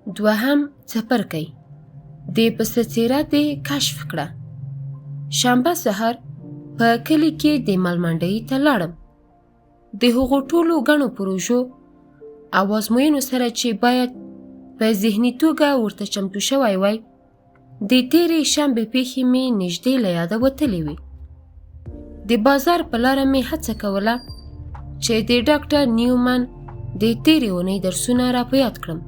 دوهم څپرکی، د پسه څېره دې کشف کړه. شنبه سهار په کلي کې د مالمنډۍ ته لاړم. د هغو ټولو ګڼو پروژو او ازموینو سره چې باید په ذهني توګه ورته چمتو شوی وای، د تېرې شنبې پېښې مې نږدې له یاده وتلې وې. د بازار په لاره مې هڅه کوله چې د ډاکټر نیومن د تېرې اونۍ درسونه را په یاد کړم.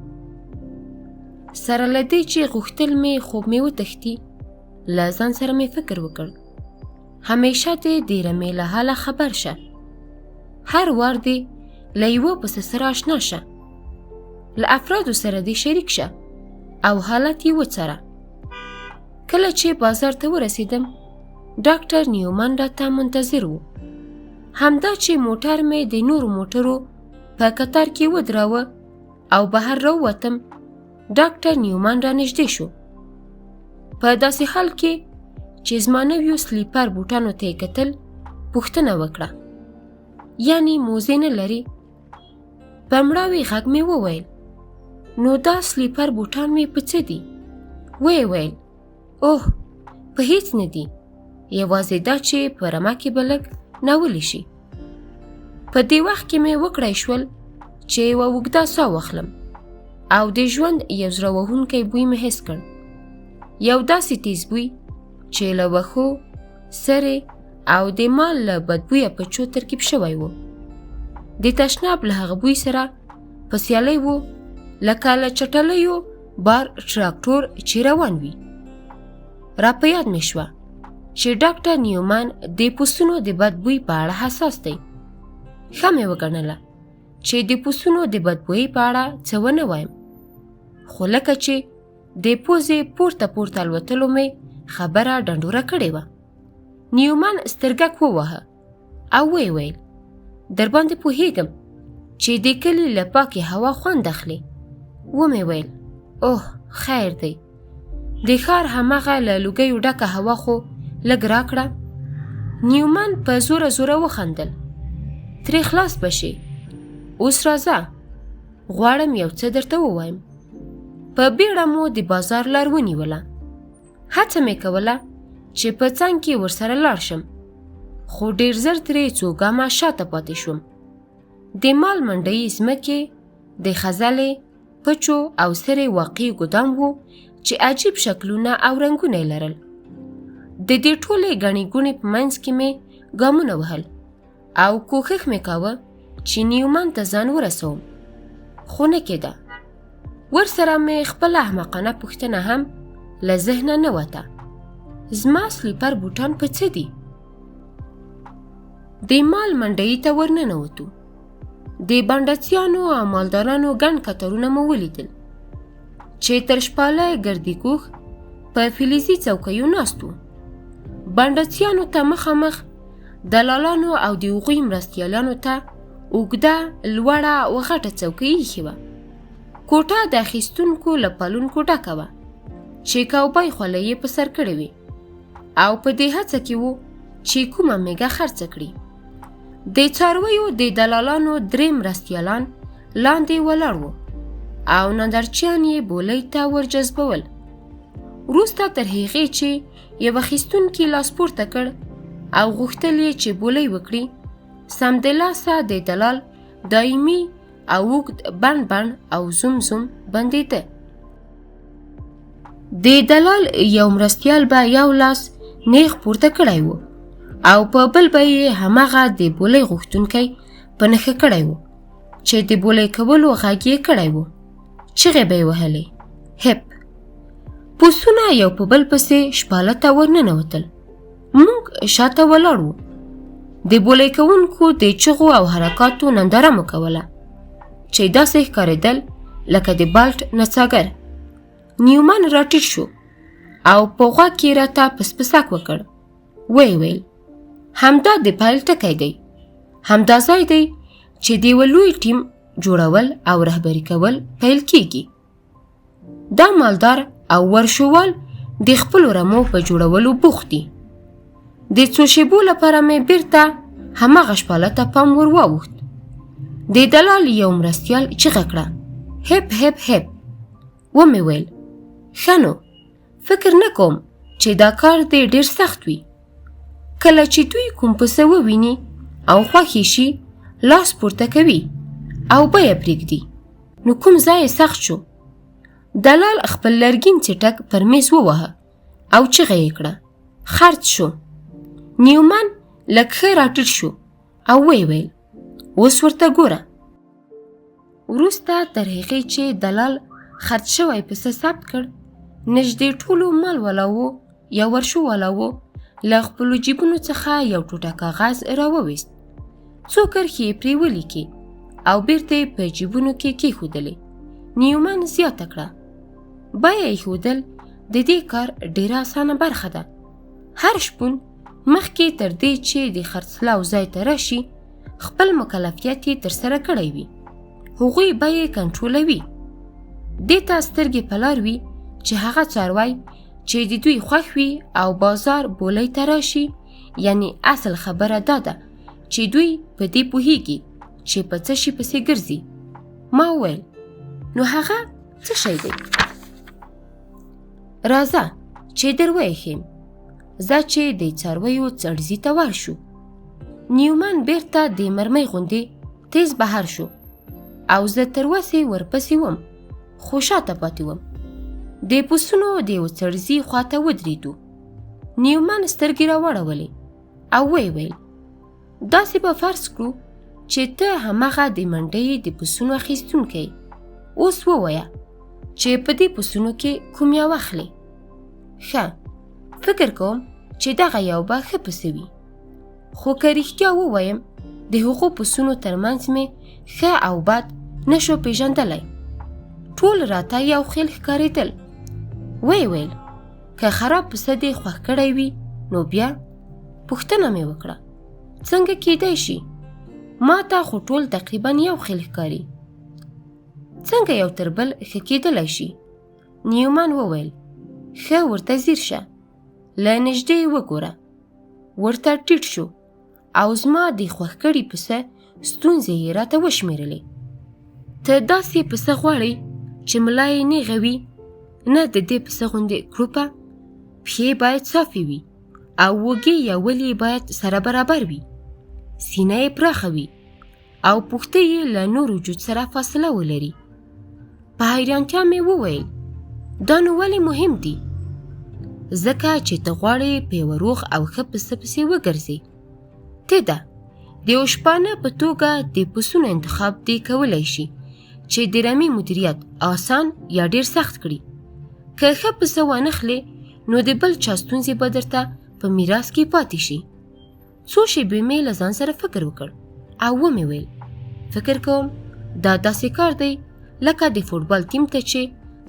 سره له دې چې غوښتل مې خوب مې وتښتي، له ځان سره مې فکر وکړ، همیشه دې د رمې له حاله خبر شه، هر وار دې له یوه پسه سره آشنا شه، له افرادو سره دې شریک شه او حالت یې وڅاره. کله چې بازار ته ورسېدم، ډاکټر نیومن راته منتظر و. همدا چې موټر مې د نورو موټرو په کتار کې ودراوه او بهر راووتم، ډاکټر نیومن را نږدې شو. په داسې حال کې چې زما نویو سلیپر بوټانو ته یې کتل، پوښتنه وکړه، یعنی موزې نه لري؟ په مړاوي غږ مې وویل، نو دا سلیپر بوټان مې په څه دي؟ ویې ویل، اوه، په هیڅ نه دي، یوازې دا چې په رمه کې به لږ ناولي شي. په دې وخت کې مې وکړای شول چې یوه اوږده ساه واخلم او د ژوند یو زړه وهونکی بوی مې حس کړ، یو داسې تیز بوی چې له وښو، سرې او د مال له بدبویه پچو ترکیب شوی و. د تشناب له هغه بوی سره په سیالۍ و لکه له چټلیو بار ټراکټور چې روان وي. را په یاد مې شوه چې ډاکټر نیومن د پوسونو د بد بوی په اړه حساس دی. ښه مې وګڼله چې د پوسونو د بدبویۍ په اړه څه ونه وایم، خو لکه چې د پوزې پورته پورته الوتلو مې خبره ډنډوره کړې وه. نیومن سترګک وواهه او ویې ویل، در باندې پوهېږم چې د کلي له پاکې هوا خوند اخلي. ومې ویل، اوه خیر دی، د ښار هماغه له لوګیو ډکه هوا خو لږ راکړه. نیومن په زوره زوره وخندل، ترې خلاص به شې، اوس راځه، غواړم یو څه درته ووایم. په بیړه مو د بازار لار ونیوله. هڅه مې کوله چې په څنګ کې ورسره لاړ شم، خو ډېر زر ترې څو ګامه شاته پاتې شوم. د مال منډۍ ځمکې د خزلې، پچو او سرې واقعي ګدام وو چې عجیب شکلونه او رنګونه یې لرل. د دې ټولې ګڼې ګوڼې په منځ کې مې ګامونه وهل او کوښښ مې کاوه چې نیومن ته ځان ورسوم، خو نه کېده. ورسره مې خپله احمقانه پوښتنه هم له ذهنه نه وته، زما سلیپر بوټان په څه دي؟ د مال منډۍ ته ورننوتو. د بانډچیانو او مالدارانو ګڼ کتارونه مو ولیدل چې تر شپاله ګردي کوښ په فلزي څوکیو ناست وو. بانډچیانو ته مخامخ دلالانو او د هغوی مرستیالانو ته اوږده، لوړه او غټه څوکۍ ایښې وه. کوټه د اخیستونکو له پالونکو ډکه وه چې کوبای خولۍ یې په سر کړې وې او په دې هڅه کې وو چې کومه میږه خرڅه کړي. د څارویو د دلالانو درې مرستیالان لاندې ولاړ وو او نندارچیان یې بولۍ ته ورجذبول. وروسته تر هغې چې یو اخیستونکي لاس پورته کړ او غوښتل یې چې بولۍ وکړي، سمدلاسه د دلال دایمي او اوږد بڼ بڼ او زوم زوم بندېده. د دلال یو مرستیال به یو لاس نیغ پورته کړی و او په بل به یې هماغه د بولۍ غوښتونکی په نښه کړی و چې د بولۍ کولو غږ یې کړی و. چیغې به یې وهلې، هپ. پوسونه یو په بل پسې شپاله ته ورننوتل. موږ شاته ولاړ وو. د بولۍ کوونکو د چغو او حرکاتو ننداره مو کوله چې داسې ښکارېدل لکه د بالټ نڅاګر. نیومن راټیټ شو او په غوږ کې راته پسپسک وکړ. ویې ویل، همدا د پیل ټکی دی، همدا ځای دی چې د یوه لوی ټیم جوړول او رهبري کول پیل کیږي. دا مالدار او ورشوال د خپلو رمو په جوړولو بوخت دي. د څو شیبو لپاره مې بیرته هماغه شپاله ته پام ور واوښت. د دلال یو مرستیال چیغه کړه، هپ هپ هپ. ومې ویل ښه نو فکر نه کوم چې دا کار دې ډېر سخت وي. کله چې دوی کوم پسه وویني او خوښ یې شي لاس پورته کوي او بیه پرېږدي. نو کوم ځای یې سخت شو؟ دلال خپل لرګین څټک پر میز وواهه او چیغه یې کړه خرڅ شو. نیومن لږ ښه راټیټ شو او ویې ویل اوس ورته ګوره. وروسته تر هغې چې دلال خرڅ شوی پسه ثبت کړ، نږدې ټولو مال والاوو یا ورشو والاوو له خپلو جیبونو څخه یو ټوټه کاغذ راوویست، څو کرښې یې پرې ولیکې او بیرته یې په جیبونو کې کېښودلې. نیومن زیاته کړه بیه ایښودل د دې کار ډېره اسانه برخه ده. هر شپون مخکې تر دې چې د خرڅلاو ځای ته راشي خپل مکلفیت یې ترسره کړی وي. هغوی به یې کنټرولوي. دې ته سترګې په لار وي چې هغه څاروی چې د دوی خوښ وي او بازار بولۍ ته راشي، یعنی اصل خبره دا ده چې دوی په دې پوهیږي چې په څه شي پسې ګرځي. ما وویل نو هغه څه شی دی؟ راځه چې در ویې ښیم. ځه چې د څارویو څړځي ته ورشو. نیومن بیرته د مرمۍ غوندې تیز بهر شو او زه تر وسې ورپسې وم، خو شاته پاتې وم. د پسونو د یو څړځي خواته ودرېدو. نیومن سترګې راوړولې او ویې ویل داسې به فرض کړو چې ته هماغه د منډۍ د پسونو اخیستونکی، اوس ووایه چې په دې پسونو کې کوم یو اخلې؟ ښه، فکر کوم چې دغه یو به ښه پسه وي، خو که رښتیا ووایم د هغو پسونو ترمنځ مې ښه او بد نشو پیژندلی. ټول راته یو خیل ښکارېدل. ویې ویل که خراب پسه دې خوښ کړی وي نو بیا؟ پوښتنه مې وکړه څنګه کیدای شي؟ ما ته خو ټول تقریبا یو خیل ښکاري، څنګه یو تر بل ښه کیدلی شي؟ نیومن وویل ښه ورته ځیر شه، له نږدې وګوره. ورته ټیټ شو او زما د خوښ کړي پسه ستونزې یې راته وشمېرلې. ته داسې پسه غواړې چې ملا یې نیغه وي، نه د دې پسه غوندې کړوپه. پښې باید صافې وي او وږې یا ولې باید سره برابر وي، سینه یې پراخه وي او پښتۍ یې له نور وجود سره فاصله ولري. په حیرانتیا مې وویل دا نو ولې مهم دي؟ ځکه چې ته غواړې په یوه روغ او ښه پسه پسې وګرځې. ته ده د یو شپانه په توګه د پسونو انتخاب دې کولی شي چې د رمې مدیریت آسان یا ډیر سخت کړي. که ښه پسه وانخلې نو د بل چا ستونزې به درته په میراث کې پاتې شي. څو شېبې مې له ځان سره فکر وکړ او ومې ویل فکر کوم دا داسې کار دی لکه د فوټبال ټیم ته چې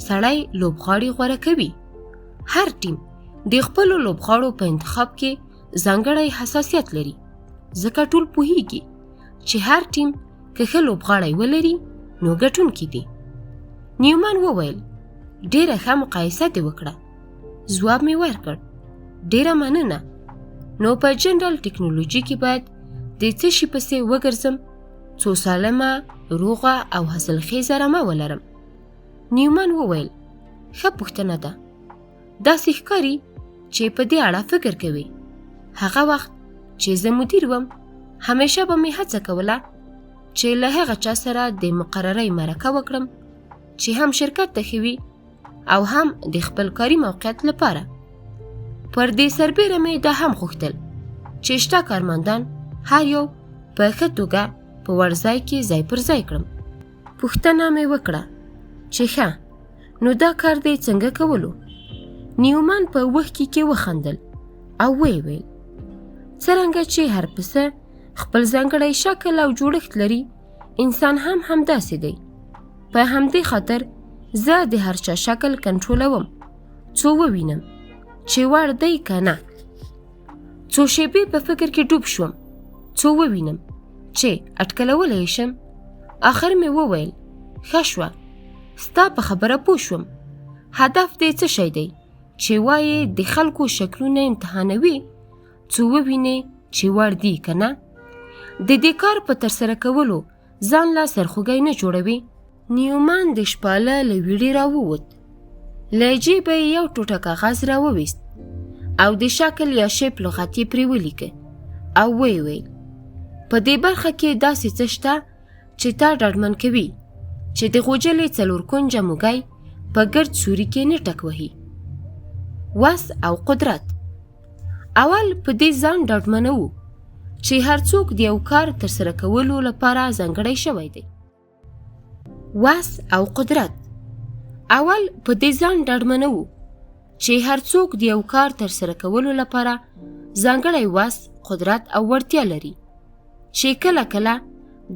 سړی لوبغاړي غوره کوي. هر ټیم د خپلو لوبغاړو په انتخاب کې ځانګړی حساسیت لري، ځکه ټول پوهیږي چې هر ټیم که ښه لوبغاړی ولري نو ګټونکي دي. نیومن وویل ډېره ښه مقایسه دې وکړه. ځواب مې ورکړ ډېره مننه. نو په جنرال ټکنالوژي کې باید د څه شي پسې وګرځم څو سالمه، روغه او حاصلخیزه رمه ولرم؟ نیومن وویل ښه پوښتنه ده. داسې ښکاري چې په دې اړه فکر کوي. هغه وخت چې زه مدیر وم همیشه به مې هڅه کوله چې له هغه چا سره د مقررۍ مرکه وکړم چې هم شرکت ته ښه وي او هم د خپل کاري موقعیت لپاره. پر دې سربېره مې دا هم غوښتل چې شته کارمندان هر یو په ښه توګه په وړ ځای کې ځای پر ځای کړم. پوښتنه مې وکړه چې ښه نو دا کار دې څنګه کولو؟ نیومن په وښکي کې وخندل او ویې ویل څرنګه چې هر پسه خپل ځانګړی شکل او جوړښت لري، انسان هم همداسې دی. په همدې خاطر زه د هر چا شکل کنټرولوم څو ووینم چې وړ دی که نه. څو شېبې په فکر کې ډوب شوم څو ووینم چې اټکلولی شم. آخر مې وویل ښه شوه، ستا په خبره پوه شوم. هدف دې څه شی دی چې وایې د خلکو شکلونه امتحانوي څو ووینې چې وړ دي که نه؟ د دې کار په ترسره کولو ځان لا سرخوږی نه جوړوي؟ نیومن د شپاله له ویړې راووت. له جیبه یې یو ټوټه کاغذ راوویست او د شکل یا شیپ لغت یې پرې ولیکه او ویې ویل په دې برخه کې داسې څه شته چې تا ډاډمن کوي چې د غوجلې څلور کنجه موږی په ګرد سوري کې نه ټک وهي. وس او قدرت اول په دې ځان ډاډمنوو چې هر څوک د یو کار ترسره کولو لپاره ځانګړی شوی دی. وس او قدرت اول په دې ځان ډاډمنوو چې هر څوک د یو کار ترسره کولو لپاره ځانګړی وس، قدرت او وړتیا لري چې کله کله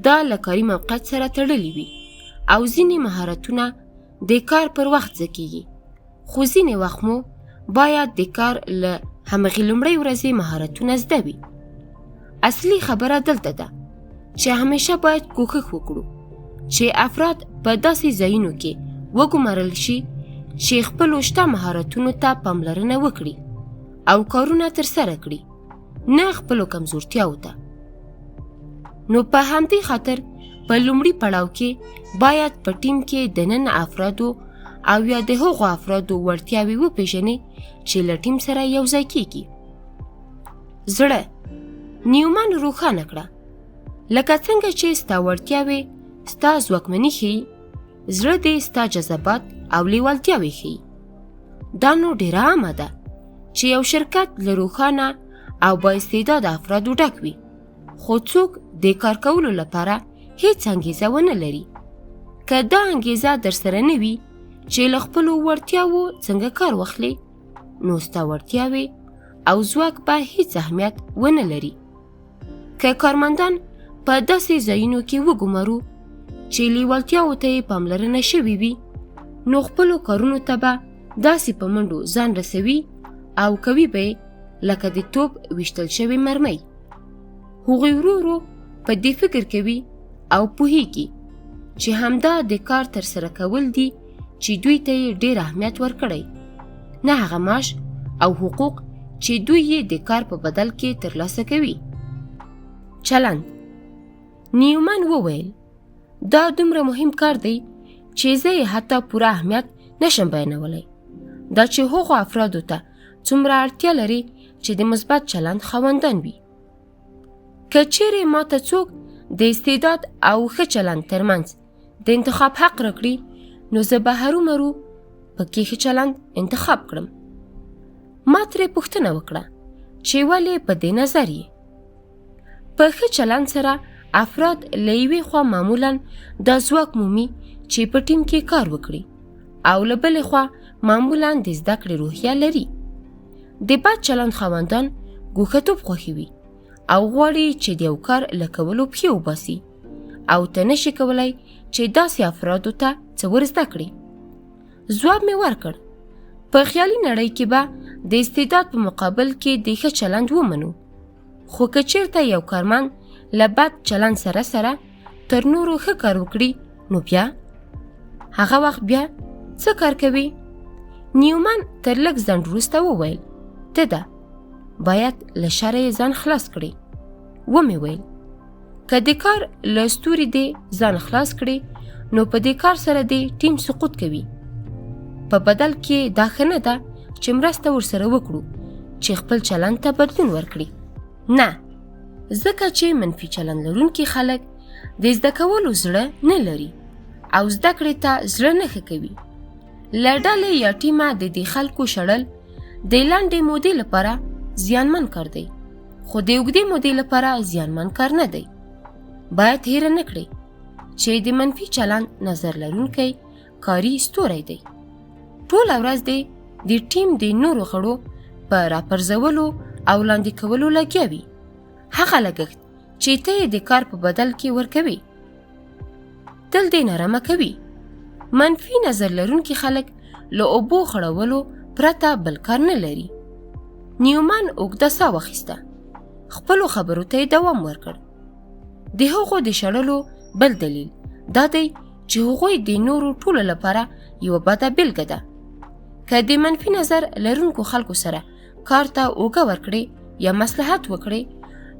دا له کاري موقعیت سره تړلي وي او ځینې مهارتونه د کار پر وخت زده کیږي، خو ځینې وخت مو باید د کار له همغې لومړۍ ورځې مهارتونه زده وي. اصلي خبره دلته ده چې همیشه باید کوښښ وکړو چې افراد په داسې ځایونو کې وګمارل شي چې خپلو شته مهارتونو ته پاملرنه وکړي او کارونه ترسره کړي، نه خپلو کمزورتیاو ته. نو په همدې خاطر په لومړي پړاو کې باید په ټیم کې دننه افرادو او یا د هغو افرادو وړتیاوې وپیژنې چې له ټیم سره یو ځای کیږي. زړه نیومن روښانه کړه لکه څنګه چې ستا وړتیاوې ستا ځواکمني ښیي، زړه دې ستا جذبات او لیوالتیاوې ښیي. دا نو ډیره عامه ده چې یو شرکت له روښانه او با استعداده افرادو ډک وي، خو څوک د کار کولو لپاره هیڅ انګیزه ونه لري. که دا انګیزه درسره نه وي چې له خپلو وړتیاوو څنګه کار واخلې، نو ستا وړتیاوې او ځواک به هیڅ اهمیت ونه لري. که کارمندان په داسې ځایونو کې وګمارو چې لیوالتیاوو ته یې پاملرنه شوې وي، نو خپلو کارونو ته به داسې په منډو ځان رسوي او کوي به لکه د توپ ویشتل شوې مرمۍ. هغوی ورو ورو په دې فکر کوي او پوهیږي چې همدا د کار ترسره کول دي چې دوی ته یې ډیر اهمیت ورکړی، نه هغه معاش او حقوق چې دوی یې د کار په بدل کې ترلاسه کوي. چلند نیومن وویل دا دومره مهم کار دی چې زه یې حتی پوره اهمیت نشم بیانولی. دا چې هغو افرادو ته څومره اړتیا لري چې د مثبت چلند خاوندان وي. که چیرې ما ته څوک د استعداد او ښه چلند ترمنځ د انتخاب حق راکړي، نو زه به هرومرو په کې ښه چلند انتخاب کړم. ما ترې پوښتنه وکړه چې ولې په دې نظر یې؟ په ښه چلند سره افراد له یوې خوا معمولا دا ځواک مومي چې په ټیم کې کار وکړي او له بلې خوا معمولا د زده کړې روحیه لري. د بد چلند خاوندان ګوښه توب خوښوي او غواړي چې د یو کار له کولو پښې وباسي او ته نشې کولی چې داسې افرادو ته څه ور زده کړې. ځواب مې ورکړ په خیالي نړۍ کې به د استعداد په مقابل کې د ښه چلند ومنو، خو که چیرته یو کارمند له بد چلند سره سره تر نورو ښه کار وکړي، نو بیا هغه وخت بیا څه کار کوي؟ نیومن تر لږ ځنډ وروسته وویل ته ده باید له شره یې ځان خلاص کړي. ومې ویل که د کار له ستوري دې ځان خلاص کړي، نو په دې کار سره دې ټیم سقوط کوي. په بدل کې دا ښه نه ده چې مرسته ورسره وکړو چې خپل چلند ته بدلون ورکړي. نه، ځکه چې منفي چلند لرونکي خلک د زده کولو زړه نه لري او زده کړې ته زړه نه ښه کوي. له ډلې یا ټیمه د دې خلکو شړل د لنډې مودې لپاره زیانمن کار دی، خو د اوږدې مودې لپاره زیانمن کار نه دی. باید هېره نه کړئ چې د منفي چلند نظر لرونکی کاري ستوری دی. ټوله ورځ دی د ټیم د نورو غړو په راپرځولو او لاندې کولو لګیا وي. هغه لګښت چې ته یې د کار په بدل کې ورکوي تل دې نرمه کوي. منفي نظر لرونکي خلک له اوبو خړولو پرته بل کار نه لري. نیومن اوږده ساه واخیسته، خپلو خبرو ته یې دوام ورکړ. د هغو د شړلو بل دلیل دا دی چې هغوی د نورو ټولو لپاره یوه بده بیلګه ده. که د منفي نظر لرونکو خلکو سره کار ته اوږه ورکړې یا مصلحت وکړې،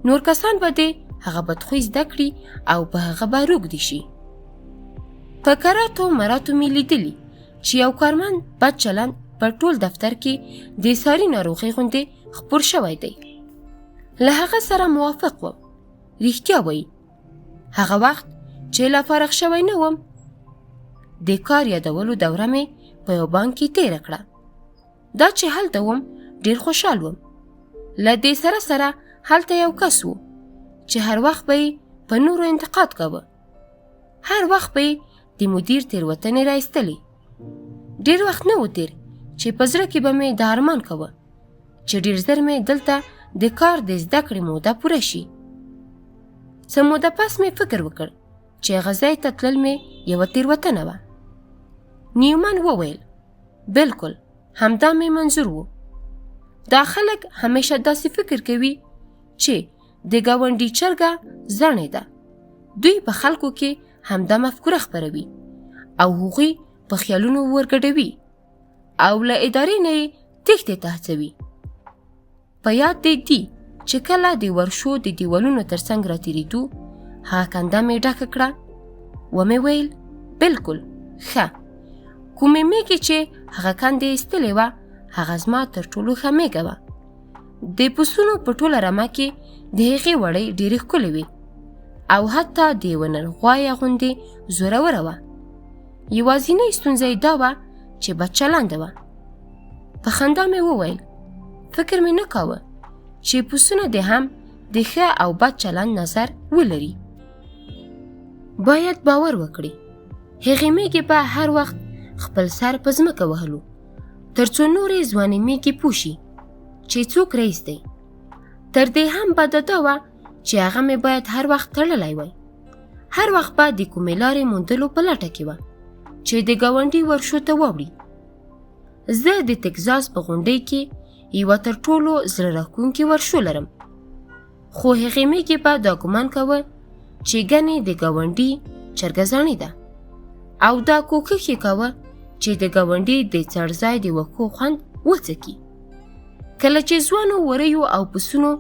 نور کسان به دې هغه بدخوی زده کړي او په هغه به روږدي شي. په کراتو مراتو مې لیدلي چې یو کارمند بد چلند په ټول دفتر کې د ساري ناروغۍ غوندې خپور شوی دی. له هغه سره موافق وم. رښتیا وایي، هغه وخت چې لا فارغ شوی نه وم، د کار یادولو دوره مې په یو بانک کې تیره کړه. دا چې هلته وم ډیر خوشحال وم. له دې سره سره هلته یو کس و چې هر وخت به یې په نورو انتقاد کاوه. هر وخت به یې د مدیر تېروتنې را ایستلې. ډیر وخت نه و تېر چې په زړه کې به مې دا ارمان کاوه چې ډیر زر مې دلته د کار د زده کړې موده پوره شي. څه موده پس مې فکر وکړ چې هغه ځای ته تلل مې یوه تېروتنه وه. نیومن وویل، بلکل همدا مې منظور و. دا خلک همیشه داسې فکر کوي چې د ګاونډي چرګه زڼې ده. دوی په خلکو کې همدا مفکوره خپروي او هغوی په خیالونو ورګډوي او له ادارې نه یې تېښتې ته هڅوي. په یاد دې دي چې کله د ورشو د دیوالونو ترڅنګ راتېرېدو، هغه کنده مې ډکه کړه. ومې ویل، بلکل ښه. کومې میږې چې هغه کندې ایستلې وه، هغه زما تر ټولو ښه میږه وه. د پسونو په ټوله رمه کې د هغې وړۍ ډېرې ښکلې وې او حتی د یوه نر غوایه غوندې زوروره وه. یوازینۍ ستونزه یې دا وه چې بدچلنده وه. په خندا مې وویل، فکر مې نه کاوه چې پسونه دې هم د ښه او بد چلند نظر ولري. باید باور وکړي، هغې میږې به هر وخت خپل سر په ځمکه وهلو تر څو نورې ځوانې میږې پوه شي چې څوک رئیس دی. تر دې هم بده دا وه چې هغه مې باید هر وخت تړلی وای. هر وخت به د کومې لارې موندلو په لټه کې وه چې د ګاونډي ورشو ته واوړي. زه د تکزاس په غونډۍ کې یوه تر ټولو زړه راښکونکې ورشو لرم، خو هغې میږې به دا ګمان کاوه چې ګنې د ګاونډي چرګه زاڼې ده او دا کوښښ یې کاوه چې د ګاونډي د څړځای د وښو خوند وڅکي. کله چې ځوانو وریو او پسونو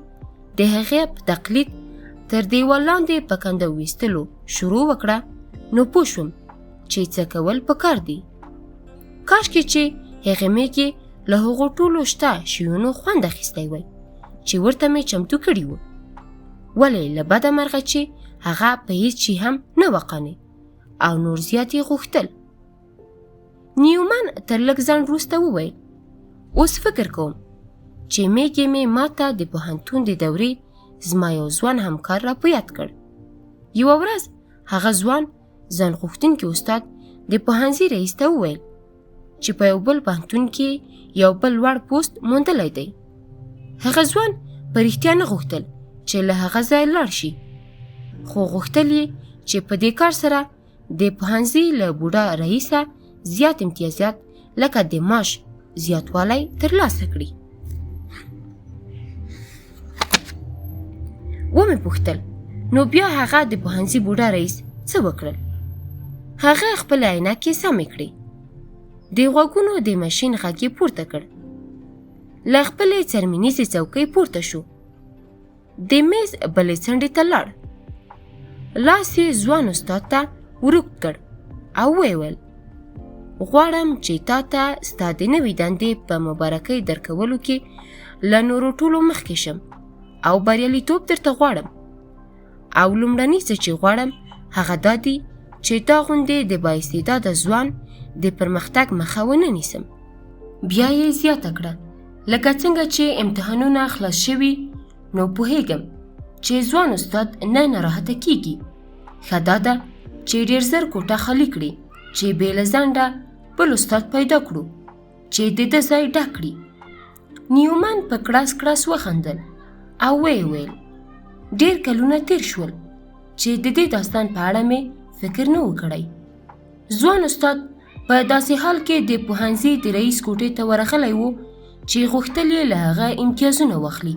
د هغې په تقلید تر دیوال لاندې په کنده ویستلو شروع وکړه، نو پوه شوم چې څه کول پکار دي. کاشکې چې هغې میږې له هغو ټولو شته شیونو خوند اخیستی وای چې ورته مې چمتو کړي وو، ولې له بده مرغه چې هغه په هیڅ شي هم نه وه قانع او نور زیات یې غوښتل. نیومن تر لږ ځنډ وروسته وویل، اوس فکر کوم چې میږې مې ماته د پوهنتون د دورې زما یو ځوان همکار را په یاد کړ. یوه ورځ هغه ځوان ځان غوښتونکي استاد د پوهنځي رئیس ته وویل چې په یو بل پوهنتون کې یو بل لوړ پوسټ موندلی دی. هغه ځوان په رښتیا نه غوښتل چې له هغه ځایه لاړ شي، خو غوښتل یې چې په دې کار سره د پوهنځي له بوډا رئیسه زیات امتیازات لکه د معاش زیاتوالی ترلاسه کړي. ومې پوښتل، نو بیا هغه د پوهنځي بوډا رئیس څه وکړل؟ هغه خپلې عینکې سمې کړې، د غوږونو د ماشین غږ یې پورته کړ، له خپلې څرمنیزې څوکۍ پورته شو، د میز بلې څنډې ته لاړ، لاس یې ځوان استاد ته ورک کړ او ویې ویل، غواړم چې تا ته ستا د نوې دندې په مبارکۍ درکولو کې له نورو ټولو مخکې شم او بریالیتوب درته غواړم. او لومړني څه چې غواړم هغه دا دي چې تا غوندې د با استعداده ځوان د پرمختګ مخه ونه نیسم. بیا یې زیاته کړه، لکه څنګه چې امتحانونه خلاص شوي نو پوهېږم چې ځوان استاد نه ناراحته کیږي. ښه دا ده چې ډېر زر کوټه خالي کړي چې بې له ځنډه بل استاد پیدا کړو چې د ده ځای ډک کړي. نیومن په کړس کړس وخندل او ویې ویل، ډېر کلونه تېر شول چې د دې داستان په اړه مې فکر نه و کړی. ځوان استاد په داسې حال کې د پوهنځي د رئیس کوټې ته ورغلی و چې غوښتل یې له هغه امتیازونه واخلي،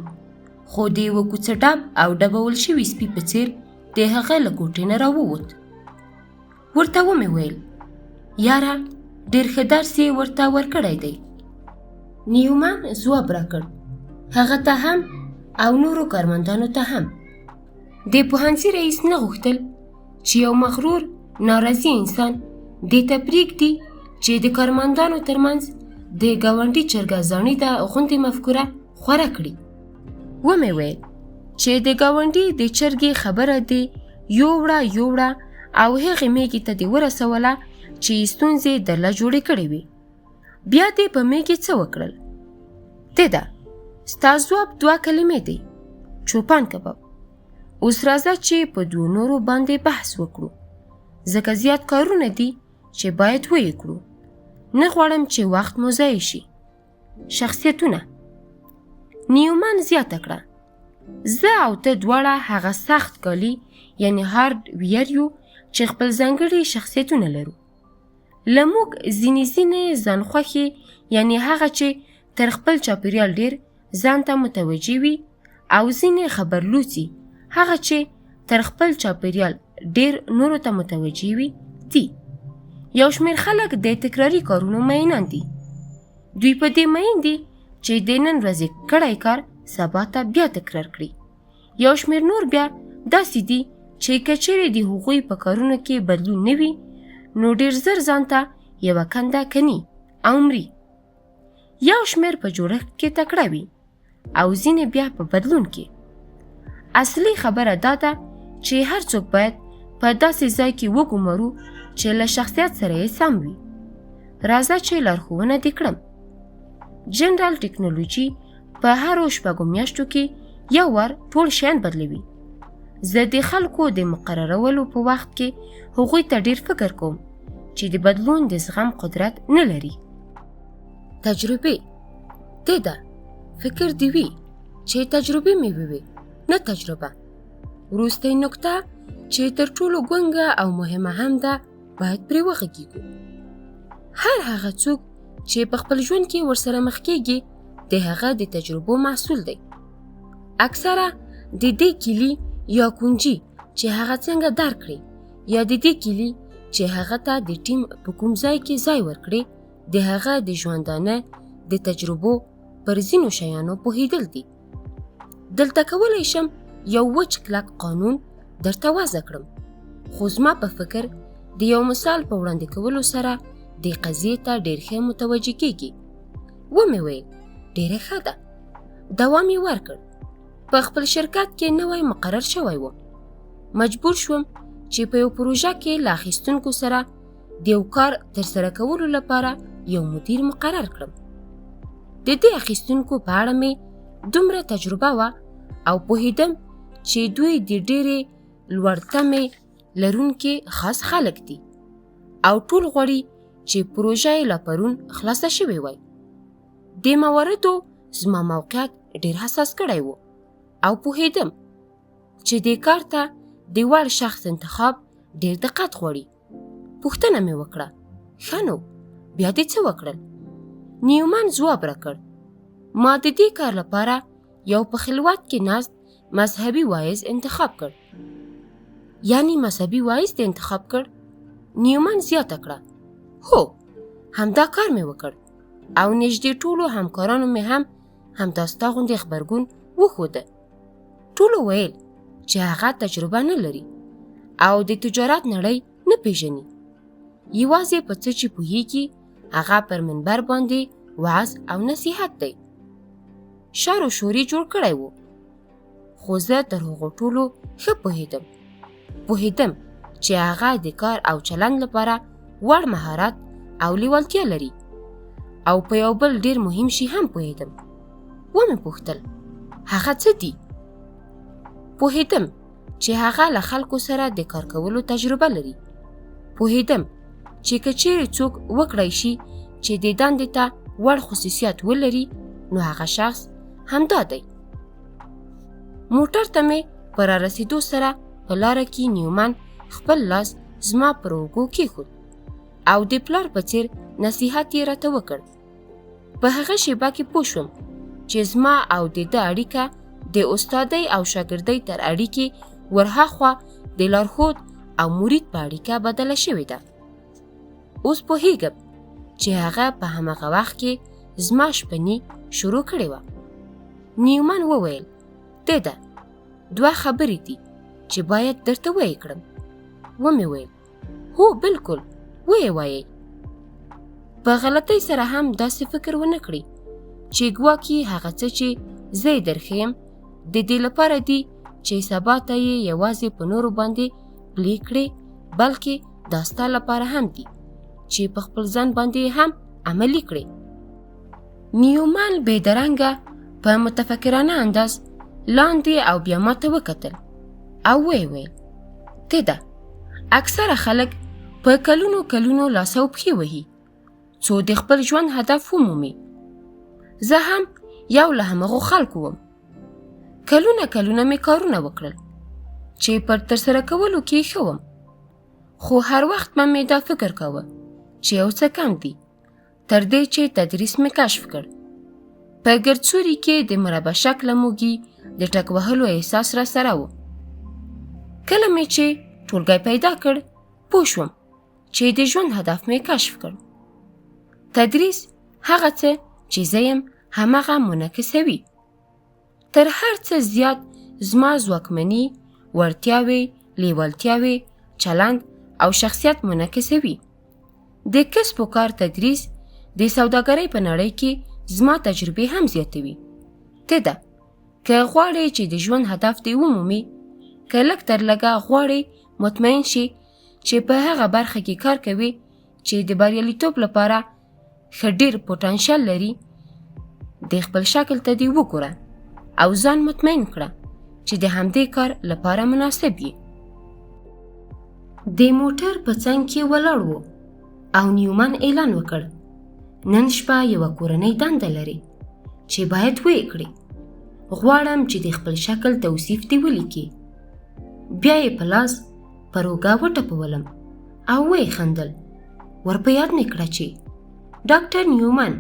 خو د یوه کوڅه ډب او ډبول شوي سپي په څیر د هغه له کوټې نه راووت. ورته ومې ویل، یاره ډېر ښه درس یې ورته ورکړی دی. نیومن ځواب راکړ، هغه ته هم او نورو کارمندانو ته هم. د پوهنځي رئیس نه غوښتل چې یو مغرور ناراضي انسان دې ته پرېږدي چې د کارمندانو ترمنځ د ګاونډي چرګه زاڼي ده غوندې مفکوره خوره کړي. ومې ویل چې د ګاونډي د چرګې خبره دې یووړه یووړه او هغې میږې ته دې ورسوله چې ستونزې درله جوړې کړې وي. بیا دې په میږې څه وکړل؟ ده ستا ځواب دوه کلمې دی، چوپان کباب. اوس راځه چې په دوو نورو باندې بحث وکړو، ځکه زیات کارونه دي چې باید ویې کړو. نه غواړم چې وخت مو ضایع شي. شخصیتونه. نیومن زیاته کړه، زه او ته دواړه هغه سخت کالي یعنی هارډ ویر یو چې خپل ځانګړي شخصیتونه لرو. له موږ ځینې ځینې ځانخوښي یعنی هغه چې تر خپل چاپیریال ډیر ځان ته متوجه وي، او ځینې خبرلوڅي هغه چې تر خپل چاپیریال ډیر نورو ته متوجه وي دي. یو شمېر خلک د تکراري کارونو مینان دي. دوی په دې مین دي چې د نن ورځې کړی کار سبا ته بیا تکرار کړي. یو شمېر نور بیا داسې دي چې که چیرې د هغوی په کارونو کې بدلون نه وي نو ډیر زر ځان ته یوه کنده کني او مري. یو شمېر په جوړښت کې تکړه وي او ځینې بیا په بدلون کې. اصلي خبره دا ده چې هر څوک باید په داسې ځای کې وګمارو چې له شخصیت سره یې سم وي. راځه چې لارښوونه دې کړم. جنرال ټکنالوجي په هرو 6 میاشتو کې یو وار ټول شیان بدلوي. زه د خلکو د مقررولو په وخت کې هغوی ته ډیر فکر کوم چې د بدلون د زغم قدرت نه لري. تجربې. دې ده فکر دې وي چې تجربې مې وي، نه تجربه. وروستۍ نکته چې تر ټولو ګونګه او مهمه هم ده باید پرې وغږیږو. هر هغه څوک چې په خپل ژوند کې ورسره مخ کیږي د هغه د تجربو محصول دی. اکثره د دې کیلي یا کنجي چې هغه څنګه درک کړي یا د دې کیلي چې هغه ته د ټیم په کوم ځای کې ځای ورکړي د هغه د ژوندانه د تجربو پر ځینو شیانو پوهېدل دي. دلته کولی شم یو وچ کلک قانون درته وضع کړم، خو زما په فکر د یو مثال په وړاندې کولو سره دې قضیې ته ډېر ښه متوجه کیږي. ومې ویل ډېره ښه ده. دوام یې ورکړ. په خپل شرکت کې نوی مقرر شوی وم. مجبور شوم چې په یو پروژه کې له اخیستونکو سره د یو کار ترسره کولو لپاره یو مدیر مقرر کړم. د دې اخیستونکو په اړه مې دومره تجربه وه او پوهېدم چې دوی د ډېرې لوړ تمې لرونکي خاص خلک دي او ټول غواړي چې پروژه یې لا پرون خلاصه شوې وای. دې مواردو زما موقعیت ډېر حساس کړی و او پوهېدم چې دې کار ته د وړ شخص انتخاب ډېر دقت غواړي. پوښتنه مې وکړه، ښه نو بیا دې څه وکړل؟ نیومن ځواب راکړ، ما د دې کار لپاره یو په خلوت کې ناست مذهبي واعظ انتخاب کړ. یعنی مذهبي واعظ دې انتخاب کړ؟ نیومن زیاته کړه، هو همدا کار مې وکړ او نږدې ټولو همکارانو مې هم همدا ستا غوندې غبرګون وښوده. ټولو ویل چې هغه تجربه نه لري او د تجارت نړۍ نه پیژني، یوازې په څه چې پوهیږي هغه پر منبر باندې وعظ او نصیحت دی. شر و شوري جوړ کړی و، خو زه تر هغو ټولو ښه پوهېدم چې هغه د کار او چلند لپاره وړ مهارت او لیوالتیا لري او په یو بل ډیر مهم شي هم پوهېدم. ومې پوښتل هغه څه دي؟ پوهېدم چې هغه له خلکو سره د کار کولو تجربه لري. پوهېدم چې که چیرې څوک وکړای شي چې د دندې ته وړ خصوصیات ولري نو هغه شخص همدا دی. موټر ته مې په رارسېدو سره په لاره کې نیومن خپل لاس زما پر اوږو کېښود او د پلار په څیر نصیحت یې راته وکړ. په هغه شیبه کې پوه شوم چې زما او د ده اړیکه د استادۍ او شاګردۍ تر اړیکې ورهاخوا د لارښود او مرید په اړیکه بدله شوې ده. اوس پوهېږم چې هغه په هماغه وخت کې زما شپني شروع کړې وه. نیومن وویل، ده دوه خبرې دي چې باید درته ویې کړم. ومې ویل، هو بالکل ویې وایئ. په غلطۍ سره هم داسې فکر ونه کړي چې ګواکې هغه څه چې زه یې درښیم د دې لپاره دي چې سبا ته یې یوازې په نورو باندې پلي کړې، بلکې دا ستا لپاره هم دي چې په خپل ځان باندې هم عملي کړې. نیومن بې درنګه په متفکرانه انداز لاندې او بیا ماته وکتل او ویې ویل: ته ده اکثره خلک په کلونو کلونو لاس او پښې وهي څو د خپل ژوند هدف ومومي. زه هم یو له همغو خلکو وم. کلونه کلونه مې کارونه وکړل چې پر ترسره کولو کې ښه وم، خو هر وخت به مې دا فکر کاوه چې یو څه کم دي، تر دې چې تدریس مې کشف کړ. په ګردسوري کې د مربع شکله موږي د ټک وهلو احساس را سره و. کله مې چې ټولګی پیدا کړ، پوه شوم چې د ژوند هدف مې کشف کړ. تدریس هغه څه چې زه یم همغه منعکسوي. تر هر څه زیات زما ځواکمني، وړتیاوې، لیوالتیاوې، چلند او شخصیت منعکسوي. د کسب و کار تدریس د سوداګرۍ په نړۍ کې زما تجربې هم زیاتوي. ته ده که غواړې چې د ژوند هدف دې ومومي، که لږ تر لږه غواړې مطمئن شې چې په هغه برخه کې کار کوي چې د بریالیتوب لپاره ښه ډیر پوټانشیل لري، د خپل شکل ته دې وګوره او ځان مطمئن کړه چې د همدې کار لپاره مناسب یې. د موټر په څنګ کې ولاړ و او نیومن اعلان وکړ: نن شپه یوه کورنۍ دنده لري چې باید ویې کړي. غواړم چې د خپل شکل توصیف دې ولیکي. بیا یې په لاس پر اوږه وټپولم او ویې خندل. ور په یاد مې کړه چې ډاکټر نیومن،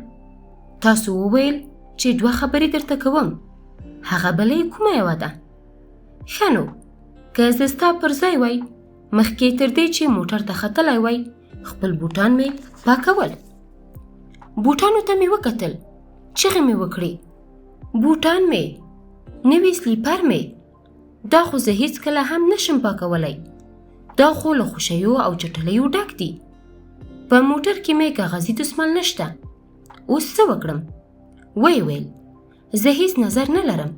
تاسو وویل چې دوه خبرې درته کوم، هغه بله یې کومه یوه ده؟ ښه نو که زه ستا پر ځای وای، مخکې تر دې چې موټر ته ختلی وای، خپل بوټان مې پاکول. بوټانو ته مې وکتل، چیغې مې وکړې: بوټان مې، نوي سلیپر مې، دا خو زه هیڅکله هم نشم پاکولی، دا خو له خوشیو او چټلیو ډک دي. په موټر کې مې کاغذي دستمال نشته، اوس څه وکړم؟ ویې ویل: زه هیڅ نظر نه لرم.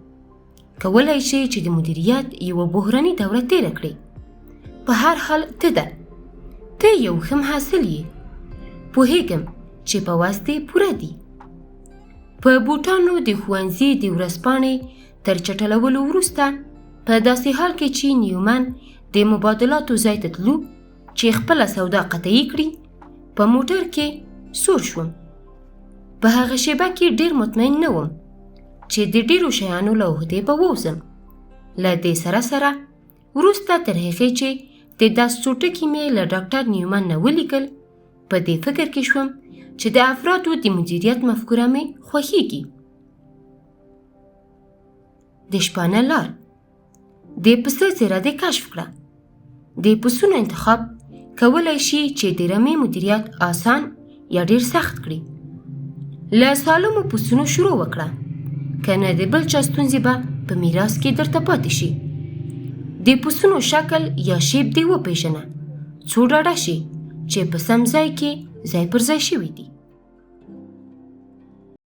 کولای شي چې د مدیریت یوه بحراني دوره تیره کړې. په هر حال ته ده، ته یو ښه محصل یې، پوهېږم چې په وس دې پوره دي. په بوټانو د ښوونځي د ورځپاڼې تر چټلولو وروسته، په داسې حال کې چې نیومن د مبادلاتو ځای ته تلو چې خپله سودا قطعي کړي، په موټر کې سور شوم. په هغه شیبه کې ډیر مطمئن نه وم چې د ډیرو شیانو له عهدې به ووځم. له دې سره سره وروسته تر هغې چې د داس څو ټکي مې له ډاکټر نیومن نه ولیکل، په دې فکر کې شوم چې د افرادو د مدیریت مفکوره مې خوښیږي. د شپانه لار د پسه څېره دې کشف کړه. د پسونو انتخاب کولی شي چې د رمې مدیریت آسان یا ډیر سخت کړي. له سالمو پسونو شروع وکړه، که نه د بل چا ستونزې به په میراث کې درته پاتې شي. د پسونو شکل یا شیپ دې وپېژنه، څو ډاډه شي چې په سم ځای کې ځای پر ځای شوي دي.